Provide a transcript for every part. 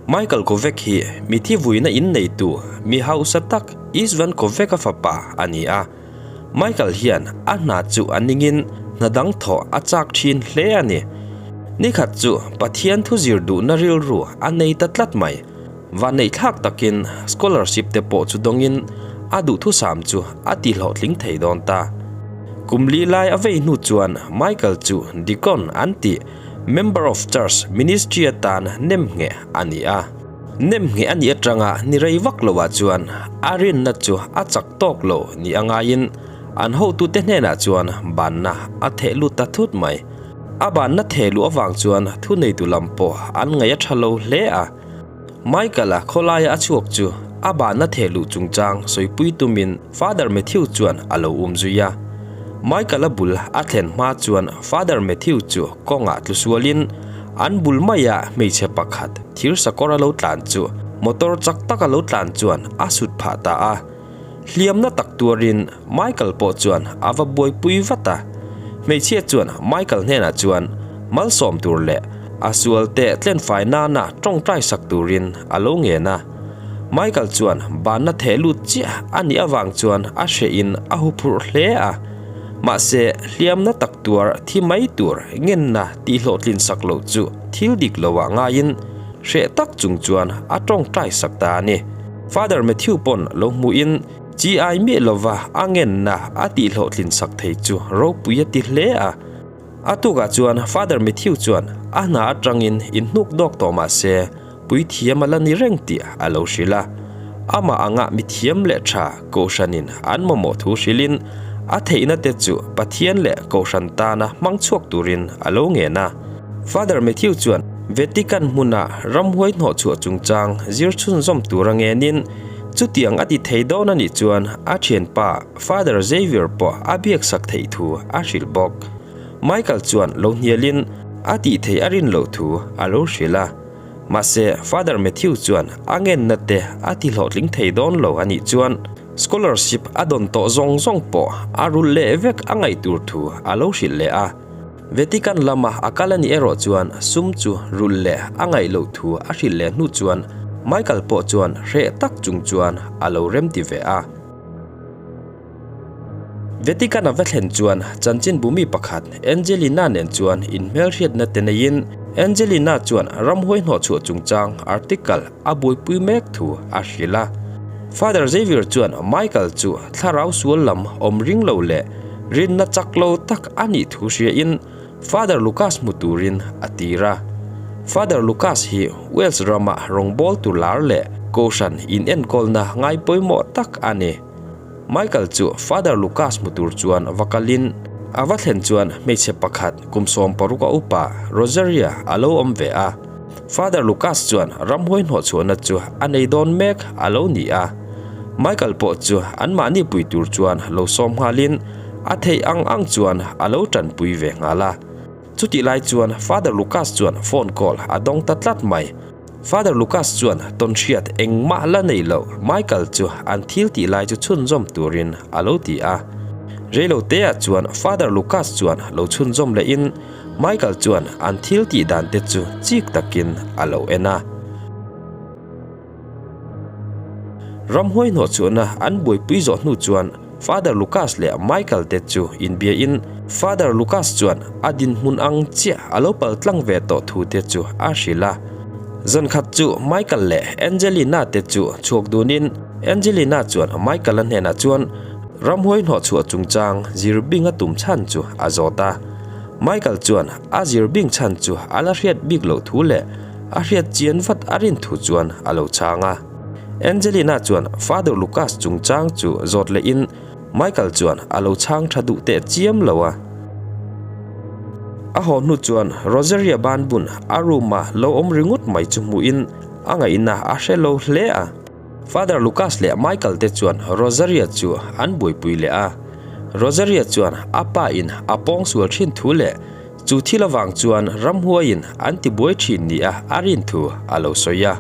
Michael Kovek hi mithi vuina in neitu mi hausa tak Istvan Kovek-a fapa a ni a. Michael hian a hna chu a ningin hna dang thawh a chak thin hle a ni. Nikhat chu Pathian thu zir duhna rilru a nei ta tlat mai. Vanneihthlak takin scholarship te pawh chu dawngin a duhthusam chu a tihlawhtling thei dawn ta. Kum li lai a vei hnu chuan Michael chu Deacon an tih Member of Church Ministry atan nem ngheh a ni a. Nem ngheh a nih atanga ni rei vak loah chuan a rinna chu a chak tawk lo ni a ngaiin an hotute hnenah chuan banna a theh lut ta thut mai. A banna theh luh avang chuan thuneitu lam pawh an ngaih a tha lo hle a. Michael-a khawlaia a chhuak chu a banna theh luh chungchang sawipui tumin Father Matthew chuan a lo um zui a. Michael-a bul a thlen hma chuan Father Matthew chu kawngah tlu sualin an bul maia hmeichhe pakhat thir sakawr a lo tlan chu motor chak taka lo tlan chuan a sut phah ta a. Hliamna tak tuarin Michael pawh chuan a va buaipui vat a. Hmeichhia chuan Michael hnenah chuan malsawm tur leh a sual teh tlenfai nana tawngtai sak turin a lo ngen a. Michael chuan banna theh lut chiah a nih avang chuan a hrehin a huphurh hle a. Mahse, hliamna tak tuar thi mai tur ngenna tihhlawhtlin sak loh chu thil dik loah ngaiin hreh tak chung chuan a tawngtai sak ta a ni. Father Matthew pawn lo hmuhin chi ai miah lova a ngenna a tihhlawhtlin sak thei chu ropui a ti hle a. A tukah chuan Father Matthew chuan a hna atangin inhnuk dawk tawh mah se puithiam a la ni reng tih a lo hrilh a. Amah anga mithiam leh tha Kohhranin an mamawh thu hrilhin a theihna te chu Pathian leh Kohhran tana hmang chhuak turin a lo ngen a. Father Matthew chuan Vatican hmuna ramhuai hnawhchhuah chungchang zir chhunzawm tur a ngenin chutiang a ti thei dawn a nih chuan a thianpa Father Xavier pawh a biaksak theih thu a hrilh bawk. Michael chuan lo hnialin a tih theih a rin loh thu a lo hrilh a. Mahse Father Matthew chuan a ngenna te a ti hlawhtling thei dawn lo a nih chuan scholarship a dawn tawh zawng zawng pawh a rulh leh vek a ngaih tur thu a lo hrilh leh a. Vatican lama a kal a nih erawh chuan sum chu rulh leh a ngaih loh thu a hrilh leh hnu chuan Michael pawh chuan hreh tak chung chuan a lo remti ve a. Vatican a va thlen chuan chanchinbu mi pakhat Angelina nen chuan inhmelhriatna te neiin Angelina chuan ramhuai hnawhchhuah chungchang article a buaipui mek thu a hrilh a. Father Xavier chuan Michael chu thlarau sual lam awm ring lo leh Rinna chak lo tak a nih thu hriain Father Lucas hmu turin a tir a. Father Lucas hi Wales rama rawngbawltu lar leh Kohhran inenkawlna ngai pawimawh tak a ni. Michael chu Father Lucas hmu tur chuan va kalin a va thlen chuan hmeichhe pakhat kum 60 a upa Rosaria a lo awm ve a. Father Lucas chuan ramhuai hnawhchhuahna chu a nei dawn mek a lo ni a. Michael pawh chu anmahni pui tur chuan lo sawm nghalin a theih ang ang chuan a lo tanpui ve nghal a. Chutih lai chuan Father Lucas chuan phone call a dawng ta tlat mai. Father Lucas chuan tawnhriat engmah la nei lo Michael chu an thil tih lai chu chhunzawm turin a lo ti a. Reiloteah chuan Father Lucas chuan lo chhunzawm lehin Michael chuan an thil tih dan te chu chik takin a lo en a. Ramhuai hnawhchhuahna an buaipui zawh hnu chuan Father Lucas leh Michael te chu inbiain Father Lucas chuan a dinhmun ang chiah a lo pal tlang ve tawh thu te chu a hrilh a. Zankhat chu Michael leh Angelina te chu chhuak dunin Angelina chuan Michael-a hnenah chuan ramhuai hnawhchhuah chungchang zir bing a tum chhan chu a zawt a. Michael chuan a zir bing chhan chu a la hriat bik loh thu leh a hriat chian vat a rin thu chuan a lo chhang a. Angelina chuan Father Lucas chungchang chu zawt lehin Michael chuan a lo chhang tha duh teh chiam lo a. A haw hnu chuan Rosaria banbun a room-a lo awm ringawt mai chu hmuhin a ngaihna a hre lo hle a. Father Lucas leh Michael te chuan Rosaria chu an buaipui leh a. Rosaria chuan a pa in a pawng sual thin thu leh chu thil avang chuan ramhuaiin an ti buai thin nia a rin thu a lo sawi a.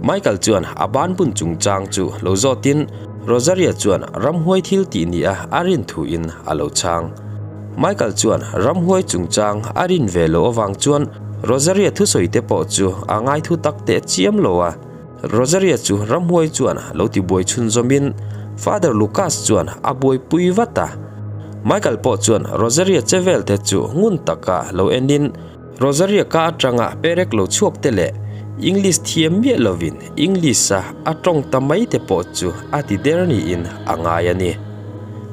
Michael chuan a banbun chungchang chu lo zawtin Rosaria chuan ramhuai thil tih nia a rin thu in a lo chhang. Michael chuan ramhuai chungchang a rin ve loh avang chuan. Rosaria thusawi te pawh chu a ngaithu tak teh chiam lo a. Rosaria chu ramhuai chuan lo tibuai chhunzawmin Father Lucas chuan a buaipui vat a. Michael pawh chuan Rosaria che vel te chu ngun taka lo enin Rosaria ka atanga perek lo chhuak te leh English thiam miah lovin English-a a tawng ta mai te pawh chu a ti der niin a ngai a ni.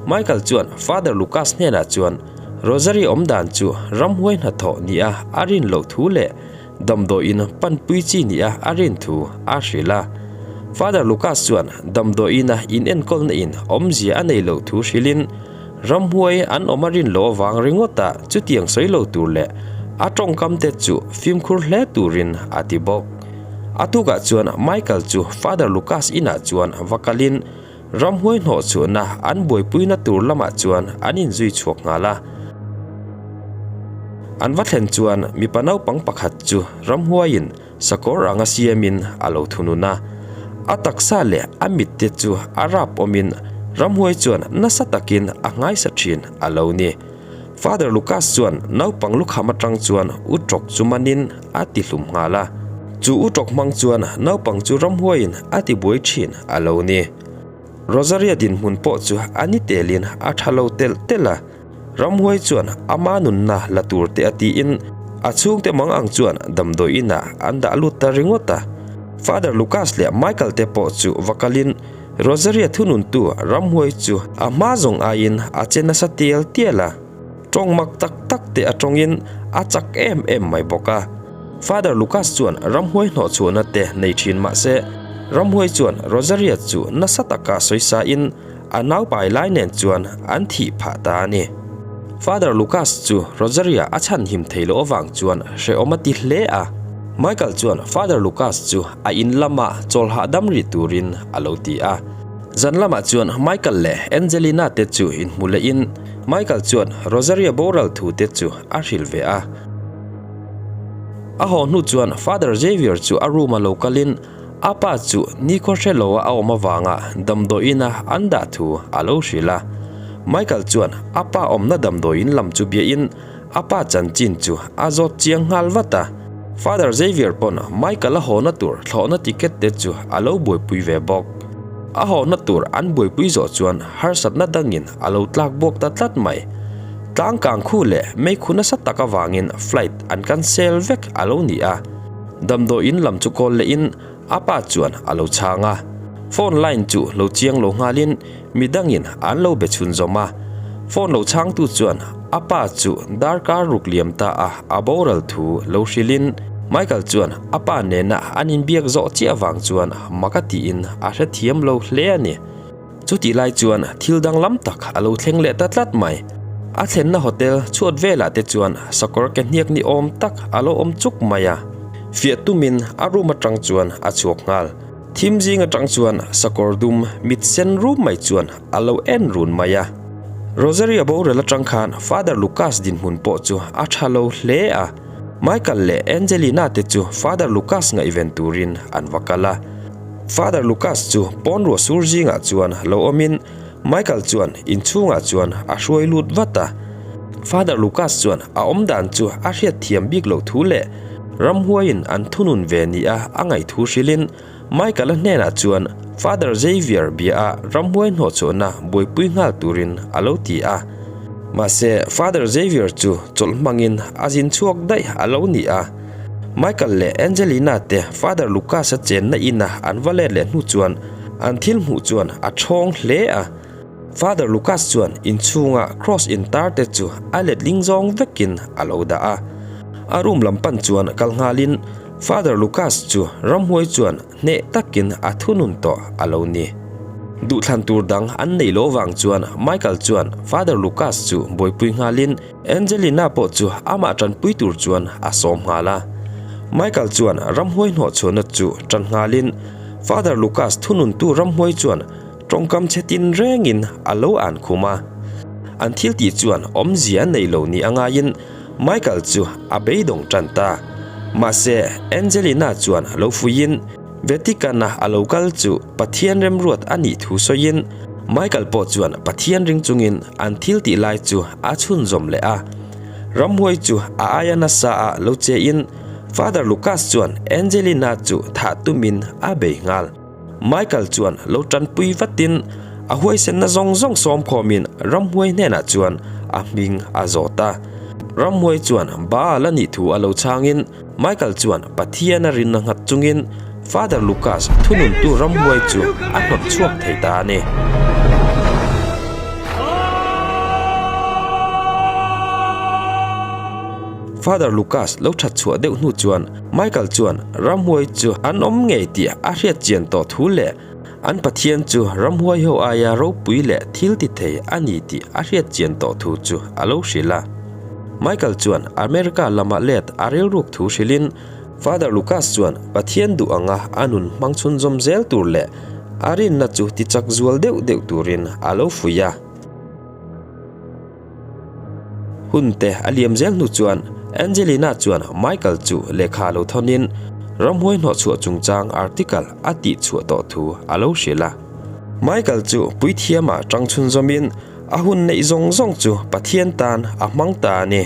Michael chuan Father Lucas hnenah chuan Rosaria awm dan chu ramhuai hnathawh nia a rin loh thu leh Damdawiin panpui chi nia a rin thu a hrilh a. Father Lucas chuan damdawiina inenkawlna in awmzia a nei loh thu hrilhin ramhuai an awm a rin loh avang ringawta chutiang sawi lo tur leh a tawngkam te chu fimkhur hle turin a ti bawk. A tukah chuan Michael chu Father Lucas inah chuan va kalin Ramhuai hnawh chhuahna an buaipuina tur lamah chuan an inzui chhuak nghal a. An va thlen chuan mipa naupang pakhat chu ramhuaiin sakawr anga siamin a lo thunun a. A taksa leh a mitte chu a rap awmin ramhuai chuan nasa takin a nghaisa thin a lo ni. Father Lucas chuan naupang lukham atang chuan u tawk chu manin a ti hlum nghal a. Chu u tawk hmang chuan naupang chu ramhuaiin a ti buai thin a lo ni. Rosaria dinhmun pawh chu a ni telin a tha lo telh telh a. Ramhuai chuan ama nunna la tur te a tiin a chhungte mang ang chuan damdawi inah an dah lut ta ringawt a. Father Lucas leh Michael te pawh chu va kalin Rosaria thununtu ramhuai chu a hma zawng aiin a che nasa tial tial a, tawng mak tak tak te a tawngin a chak em em mai bawk a. Father Lucas chuan ramhuai hnawhchhuahna te nei thin mah se, ramhuai chuan Rosaria chu nasa taka sawisa in a naupai lai nen chuan an thih phah ta a ni. Father Lucas chu Rosaria a chhanhim thei loh avang chuan hrehawm a ti hle a. Michael chuan Father Lucas chu a in lama chawl hahdam rih turin a lo ti a. Zan lamah chuan Michael leh Angelina te chu inhmu lehin Michael chuan Rosaria boral thu te chu a hrilh ve a. A haw hnu chuan Father Xavier chu a room a lo kalin a pa chu nikhaw hre lo a a awm avanga damdawiin a an dah thu a lo hrilh a. Michael chuan a pa awmna damdawiin lam chu biahin A pa chanchin chu a zawt chiang nghal vat a, Father Xavier pawn Michael a hawna tur thlawhna ticket te chu a lo buaipui ve bawk. A hawna tur an buaipui zawh chuan harsatna dangin a lo tlak buak ta tlat mai. Tlang kang khu leh meikhu nasa tak avangin flight an cancel vek a lo ni a. Damdawiin lam chu call lehin a pa chuan a lo chhang a. Phone line chu lo chiang lo nghalin Midangin an lo be chhunzawm a, phone lo chhangtu chuan a pa chu darkar ruk liam ta a a boral thu lo hrilhin Michael chuan a pa nena an inbiak zawh chiah vang chuan mak a tiin a hrethiam lo hle a ni. Chutih lai chuan thil danglam tak a lo thleng leh ta tlat mai. A thlenna hotel chhuat velah te chuan sakawr ke hniak ni awm tak a lo awm chuk mai a, fiah tumin a room atang chuan a chhuak nghal. Thim zing atang chuan sakawr dum mit sen rum mai chuan a lo en run mai a. Rosaria boral atang khan Father Lucas dinhmun pawh chu a tha lo hle a. Michael leh Angelina te chu Father Lucas ngaihven turin an va kal a. Father Lucas chu pawn ruah sur zingah chuan lo awmin Michael chuan inchhungah chuan a hruai lut vat a. Father Lucas chuan a awmdan chu a hriatthiam bik loh thu leh Ramhuaiin an thunun ve nia a ngaihthu hrilhin Michael-a hnenah chuan Father Xavier bia a ramhuai hnawhchhuahna buaipui nghal turin a lo ti a. Mahse, Father Xavier chu chawlh hmangin a zin chhuak daih a lo ni a. Michael leh Angelina te Father Lucas-a chenna ina an va let leh hnu chuan an thil hmuh chuan a ṭhawng hle a. Father Lucas chuan inchhunga cross intar te chu a letling zawng vekin a lo dah a. A room lam pan chuan kal nghalin Father Lucas chu ramhuai chuan hneh takin a thunun tawh a lo ni. Duhthlan tur dang an neih loh vang chuan Michael chuan Father Lucas chu buaipui nghalin Angelina pawh chu amah tanpui tur chuan a sawm nghal a. Michael chuan ramhuai hnawhchhuahna chu tan nghalin Father Lucas thununtu ramhuai chuan Tawngkam chhe tin rengin a lo an khum a, an thil tih chuan awmzia a nei lo ni a ngaiin Michael chu a beidawng tan ta. Mahse, Angelina chuan lo fuiin Vatican-a a lo kal chu Pathian remruat a nih thu sawiin Michael pawh chuan Pathian ring chungin an thil tih lai chu a chhunzawm leh a. Ramhuai chu a aia nasa a lo che in. Father Lucas chuan Angelina chu thah tumin a bei nghal. Michael chuan lo tanpui vatin a huaisenna zawng zawng sawm khawmin ramhuai hnenah chuan a hming a zawt a. Ramhuai chuan Baal a nih thu a lo chhangin Michael chuan Pathian a rinna nghat chungin Father Lucas thununtu ramhuai chu a hnawt chhuak thei ta a ni. Father Lucas lo that chhuah deuh hnu chuan Michael chuan ramhuai chu an awm ngei tih a hriat chian tawh thu leh an Pathian chu ramhuai ho aia ropui leh thil ti thei a ni tih a hriat chian tawh thu chu a lo hrilh a. Michael chuan America lama let a rilruk thu hrilhin Father Lucas chuan Pathian duh anga a nun hmang chhunzawm zel tur leh a rinna chu tichak zual deuh deuh turin a lo fuih a. Hun te a liam zel hnu chuan Angelina chuan Michael chu lehkha lo thawnin ramhuai hnawhchhuah chungchang article a tihchhuah tawh thu a lo hrilh a. Michael chu puithiamah tang chhunzawmin a hun neih zawng zawng chu Pathian tan a hmang ta a ni.